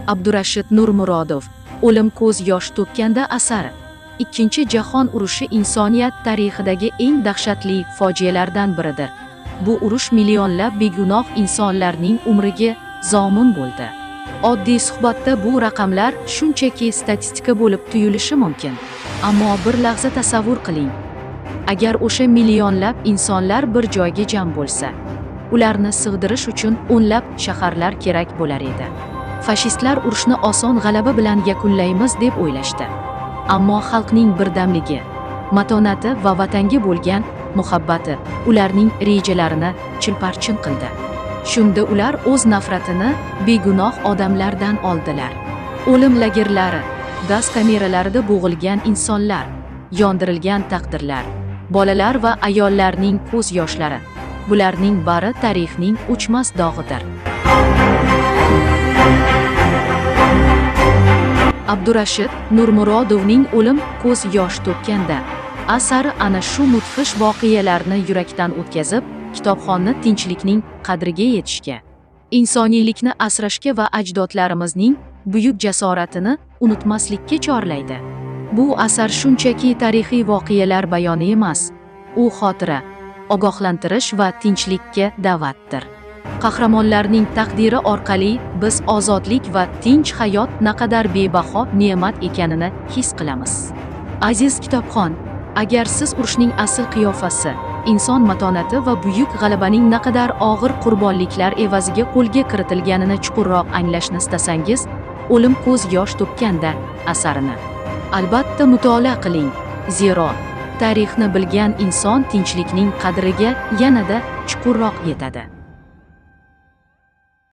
Abdurashid Nurmurodov "O'lim ko'z yosh to'kkanda" asari Ikkinchi jahon urushi insoniyat tarixidagi eng dahshatli fojialardan biridir. Bu urush millionlab begunoh insonlarning umriga zomin bo'ldi. Oddiy suhbatda bu raqamlar shunchaki statistika bo'lib tuyulishi mumkin. Ammo bir lahza tasavvur qiling. Agar o'sha millionlab insonlar bir joyga jam bo'lsa, ularni sig'dirish uchun o'nlab shaharlar kerak bo'lar edi. Fashistlar urushni oson g'alaba bilan yakunlaymiz deb o'ylashdi. Ammo xalqning birdamligi, matonati va vatanga bo'lgan muhabbati ularning rejalarini chilparchin qildi. Shunda ular o'z nafratini begunoh odamlardan oldilar. O'lim lagerlari, gaz kameralarida bo'g'ilgan insonlar, yondirilgan taqdirlar, bolalar va ayollarning ko'z yoshlari. Bularning bari tarixning o'chmas dog'idir. Abdurashid Nurmurodovning "O'lim ko'z yosh to'kkanda" asari ana shu mudhish voqealarni yurakdan o'tkazib, kitobxonni tinchlikning qadriga yetishga, insoniylikni asrashga va ajdodlarimizning buyuk jasoratini unutmaslikka chorlaydi. Bu asar shunchaki tarixiy voqealar bayoni emas, u xotira, ogohlantirish va tinchlikka da'vatdir. Qahramonlarning taqdiri orqali biz ozodlik va tinch hayot naqadar bebaho ne'mat ekanini his qilamiz. Aziz kitobxon, agar siz urushning asl qiyofasi, inson matonati va buyuk g'alabaning naqadar og'ir qurbonliklar evaziga qo'lga kiritilganini chuqurroq anglashni istasangiz, "O'lim ko'z yosh to'kkanda" asarini albatta mutolaa qiling, zero tarixni bilgan inson tinchlikning qadriga yanada chuqurroq yetadi.